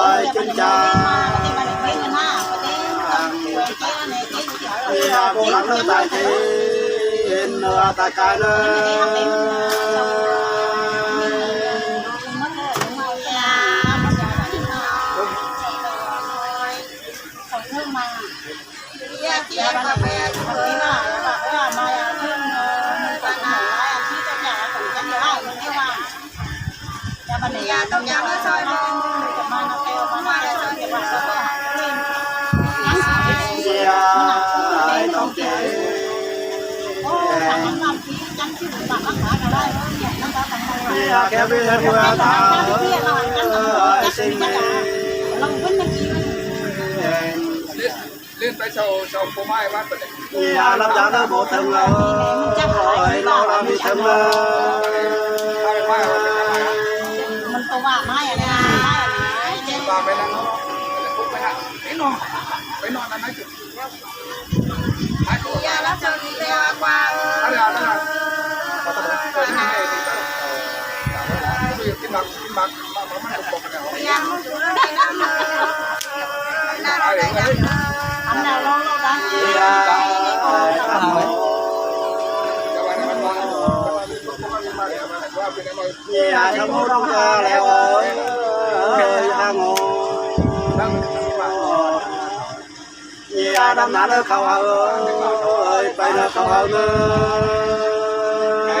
ອຍ ເຈັນຈາ ເອີຍ ບໍ່ລັກເລີຍຕາຍເທນ ເອີຍ ຕາຍກາຍເລີຍ. ຫຼິ້ນໄປເຊົ່າ ເຊົ່າໂຄໄມ້ບ້ານປະເດ ເອີຍ ລຳຢາເດີ ບໍ່ເຖິງເລີຍ ເອີຍ ລາວລາມີເຖິງເລີຍ ມັນຕົວວ່າໄມ້ອະນະ ໄມ້ອະນະ ວ່າໄປນຳ ໄປນອນ ໄປນອນອັນນັ້ນ ຢ່າລະເຈົ້ານີ້ແລ້ວກວ່າ ເອີຍ ກິນໝາກ ກິນໝາກ ເອີຍ ດຳນາເດີເຂົາເອີຍ ໄປເດີເຂົາເອີຍ.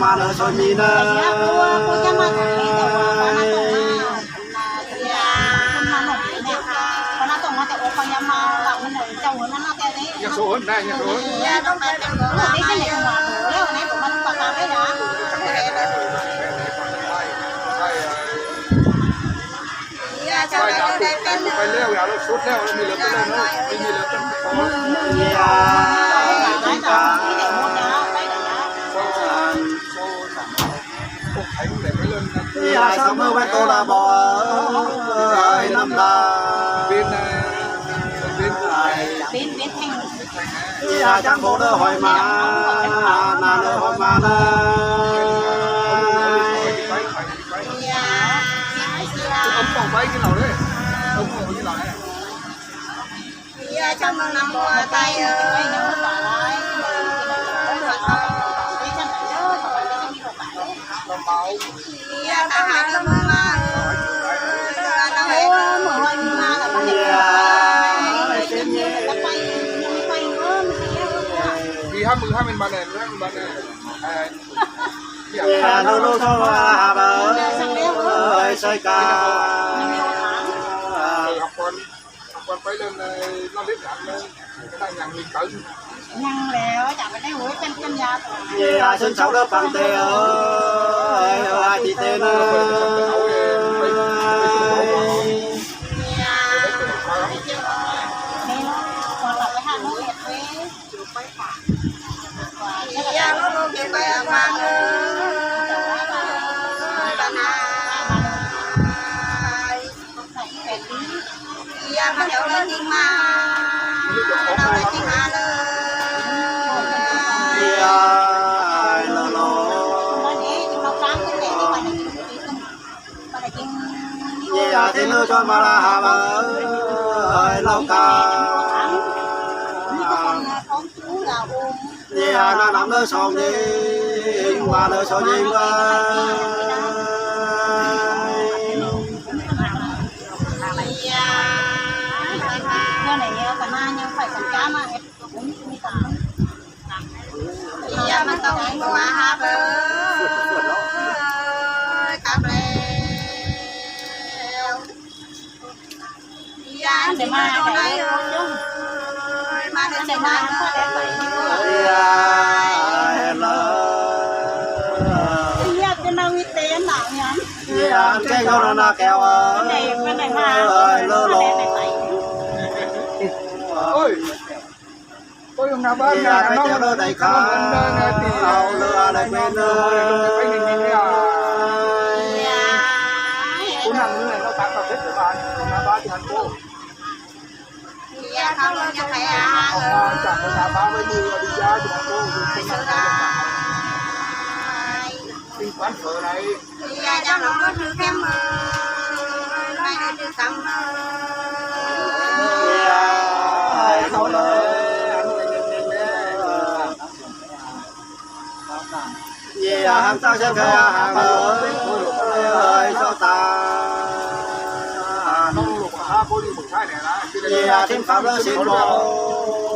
ມາເດີ ຊ່ອຍມີເດີ. ໄປແລ້ວ ສຸດແລ້ວ ມີເຫຼືອເປັນເລີຍເນາະ ມີເຫຼືອເປັນເລີຍ. ຍັງແລ້ວ ຈະໄປໄດ້ ໂອ້ຍ ເປັນ ເປັນຍາຕົວ ເອີ ເຊີນເຊົາເດີ ຟັງແຕ່ ເອີຍ ອາທິເຕນະ.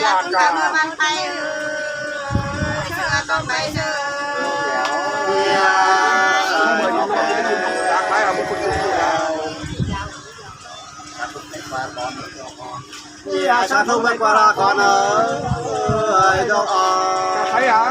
ຢາກຈະເມືອບ້ານໄປເອີຍ ເຊີນຕໍ່ໄປເດີ. ຢາກສາທຸໄປກວ່າລາກ່ອນເອີຍ ດອກອອນ. ໃຜອະ?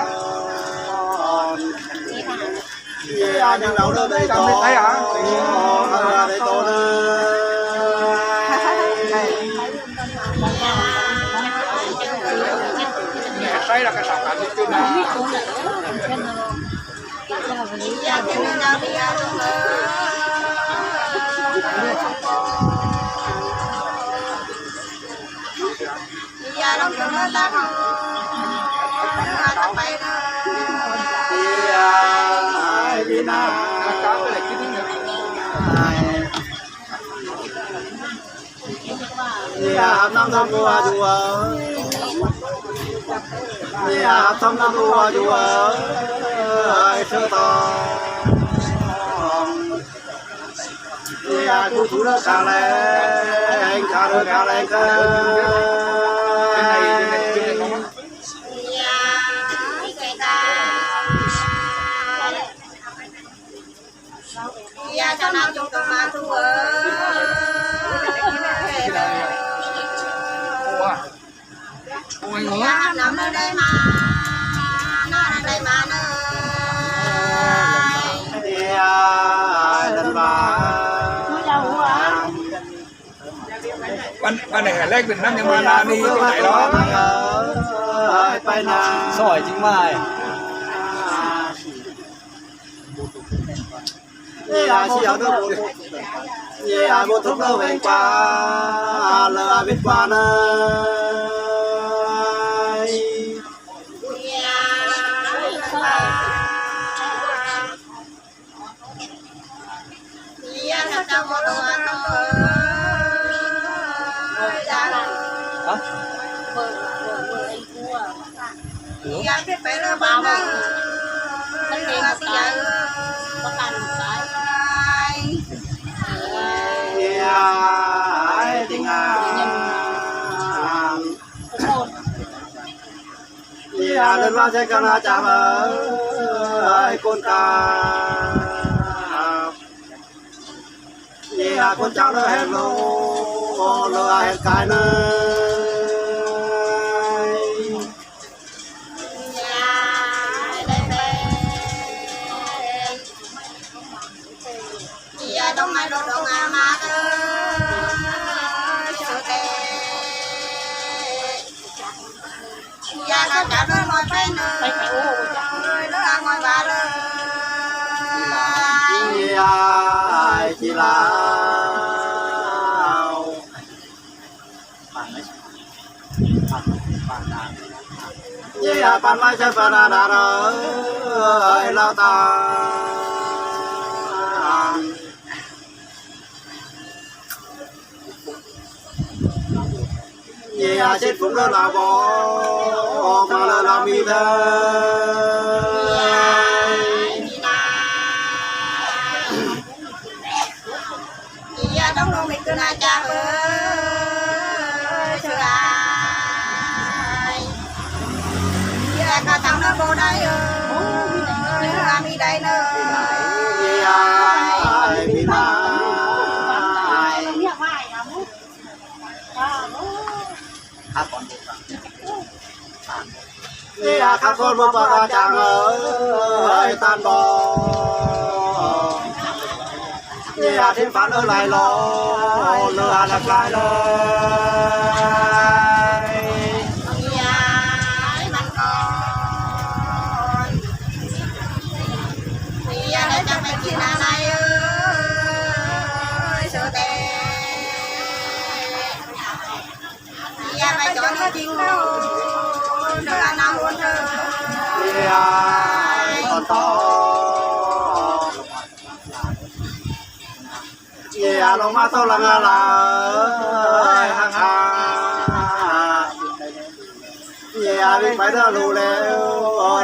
ປານ ປານໃດແລກເປັນນ້ຳຍັງມານານີ້ໄປເນາະ ໄປນາ ຊອຍຈິງມາຍ. ເອີຍ ເລີນວ່າໃຊ້ກະນາຈາມເອີຍ ຄົນກາ ເອີຍ ຄົນເຈົ້າເລີແຮງໂລ ເລີແຮງກາຍເລີຍ. ເອີຍ ປານໄມ້ໃຊ້ປານາດາເອີຍ ລາວຕາ ເອີຍ ເຈັດຟຸງເດີລາວບໍ່ ອອກມາແລ້ວລາວມີເດີ. ເອີຍ ເອີຍ ກະຕັງເດີບໍ່ໄດ້ເອີຍ ເອີຍ ອາ ເອຍ ອາ ຄັບຄົນບໍ່ປາກາຈັງເອີຍ ຕານບໍ່ ເອຍ ອາ ທິມຝັນເອີຍ ຫຼາຍລໍ ເຫຼືອອາ ຫຼັກຫຼາຍເລີຍ ເອີຍ ມັນກ່ອນ ເອີຍ ແລ້ວຈະໄປກິນອາໄລເອີຍ ເຊີແຕ່ ເອີຍ ໄປຈອນຈິງໂລ ເດີອະນາຄົດເດີ ເອີຍ ຕອນຕໍ່ ເອີຍ ລົງມາຕໍ່ຫຼັງອາລາຍ ຮັກຫາ ເອີຍ ວິໄປເດີ ຮູ້ແລ້ວ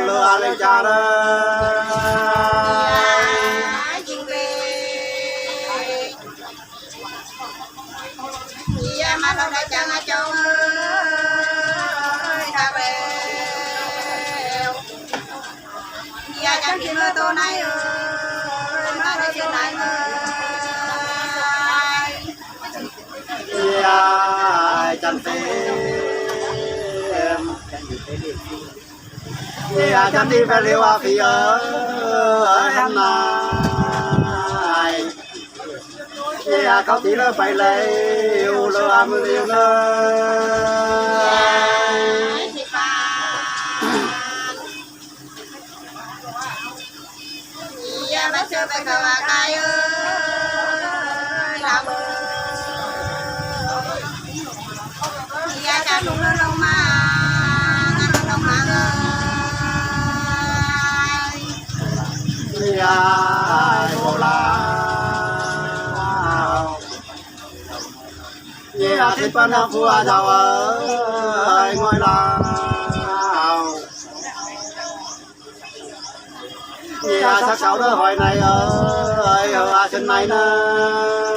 ເລີອາເລຈາເດີ ຈິງເວ ເອີຍ ມາລອງໄດ້ຈັງອາຈອງເອີຍ ຄັກແລ້ວ ເອີຍ ຈັນທີເມີໂຕໄນເອີຍ ມາໄດ້ເຊີນໄນເອີຍ ເອີຍ ຈັນເຕັມ ເອີຍ ຈັນທີແປເລວອາພີເອີຍ ນາຍ ເອີຍ ເຂົາຕີເລີໄປແລ້ວ ເລີອາມືເລີ ເອີຍ ມາເຊີໄປກະວ່າກາຍເອີຍ ລາວເອີຍ ເອີຍ ຈາກລຸງເລີລົງມາ ນະລົງມາເອີຍ ເອີຍ ໂບລາ ເອີຍ ອາທິດປະນາຜູ້ອາເຈົ້າເອີຍ ງອຍລາວ ເອີຍ ອາສັກເຊົາເດີ ຫອຍໄນເອີຍ ເອີຍ ອາເຊີນໄນເອີຍ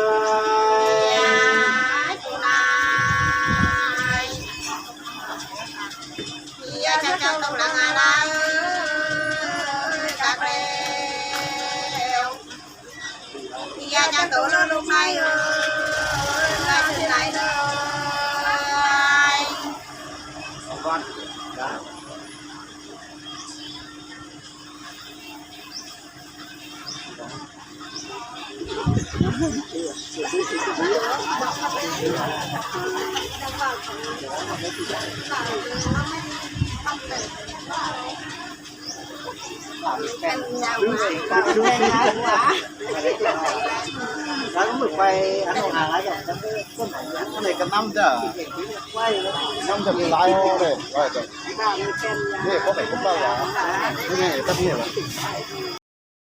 ເອີຍ ອາຈັກເຈົ້າຕົກຫຼັງອາລາຍ ເອີຍ ຈັກແລ້ວ ເອີຍ ອາຈັກໂຕເລີລູກໄນເອີຍ ເອີຍ ອາເຊີນໄນເອີຍ ແລ້ວມັນໄປອັນນັ້ນຫາຫຼາຍດອກ ອັນໃດກໍນຳເດີ ນຳຈະຫຼາຍເດີ ນີ້ເຂົາໄປຄົນລາວ ນີ້ໄງ ແບບນີ້ລະ.